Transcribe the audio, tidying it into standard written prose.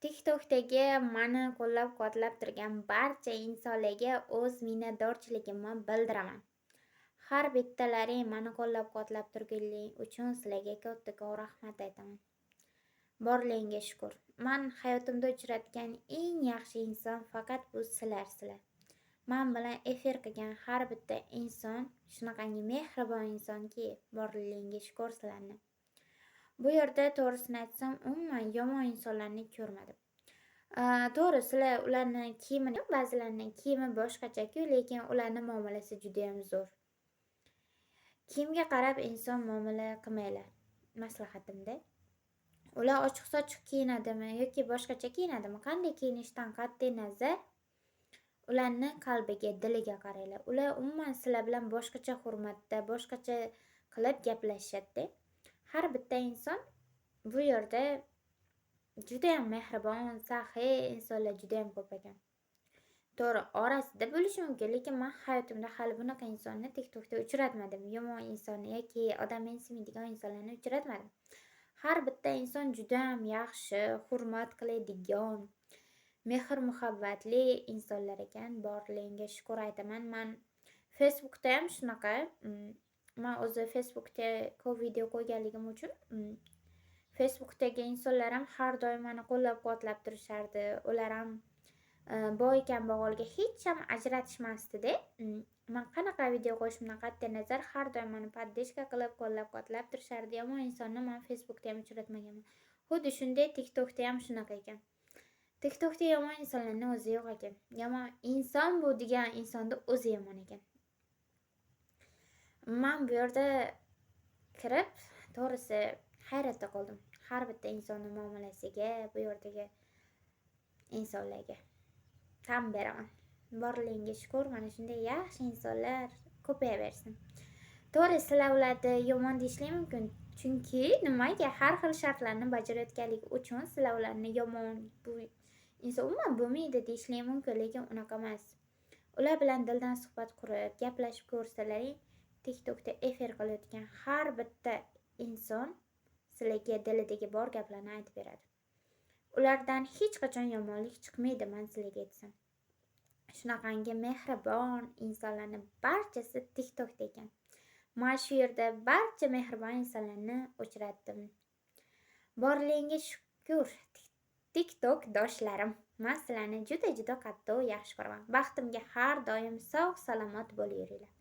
TikTokdagi mani qo'llab-quvvatlab turgan barcha insonlarga o'z minnatdorchiligimni bildiraman. Har bittalaring mani qo'llab-quvvatlab turganling uchun sizlarga kattakon rahmat aytaman. Borligingga shukur. Man hayotimda uchratgan eng yaxshi inson faqat bu sizlarsizlar. Man bilan efir qilgan har bitta inson shunaqangi mehribon insonki, borligingga shukur sizlarni. Bu yerda to'g'risini aytsam, umuman yomon insonlarni ko'rmadim. To'g'ri, sizlar ularni kiyimini, ba'zilarning kiyimi boshqacha-ku, lekin ularni muomalasi judayam zo'r. Kiyimga qarab inson muomala qilmanglar, maslahatimda. Ular ochiq-sochiq kiyinadimi yoki boshqacha kiyinadimi, qanday kiyinishdan qat'iy nazar, ularni qalbiga, diliga qaranglar. Ular umuman sizlar bilan boshqacha hurmatda, boshqacha qilib gaplashishadi-da. Har bitta inson bu yerda judayam mehribon, saxiy insonlar judayam ko'p ekan. To'g'ri, orasida bo'lishi mumkin, lekin man hayotimda hali bunaqa insonni TikTokda uchratmadim. Yomon insonni yoki odam mensimaydigan insonlarni uchratmadim. Har bitta inson judayam yaxshi, hurmat qiladigan, mehr-muhabbatli insonlar ekan. Borligingga shukur aytaman. Man Facebookda ham shunaqa. Man o'zi Facebookda ko'p video qo'yganligim uchun Facebookdagi insonlar ham har doim mani qo'llab-quvvatlab turishardi. Ular ham boy kambag'alga hech ham ajratishmasdi-da. Man qanaqa video qo'yishimdan qat'iy nazar har doim mani поддержка qilib, qo'llab-quvvatlab turishardi. Yomon insonni man Facebookda ham uchratmaganman. Xuddi shunday TikTokda ham shunaqa ekan. TikTokda yomon insonlarni o'zi yo'q ekan. Yomon inson bu degan insonni o'zi yomon ekan. Man bu yerda kirib, to'g'risi hayratda qoldim. Har bitta insonni muomalasiga, bu yerdagi insonlarga tan beraman. Borligingga shukur, mana shunday yaxshi insonlar ko'payaversin. To'g'ri, sizlar ularni yomon deyishlik mumkin. Chunki nimaga har xil shartlarni bajarayotganligi uchun sizlar ularni yomon, bu inson umuman bo'lmaydi deyishlik mumkin, lekin unaqa emas. Ular bilan dildan suhbat qurib, gaplashib ko'rsalaring, TikTokda efir qilayotgan har bitta inson sizlarga dilidagi bor gaplarni aytib beradi. Ulardan hech qachon yomonlik chiqmaydi, man sizlarga aytsam. Shunaqangi mehribon insonlarni barchasi TikTokda ekan. Man shu yerda barcha mehribon insonlarni uchratdim. Borligingga shukur, TikTok doshlarim. Man sizlarni juda-juda qattiq yaxshi ko'raman. Baxtimga har doim sog' salomat bo'laveringlar.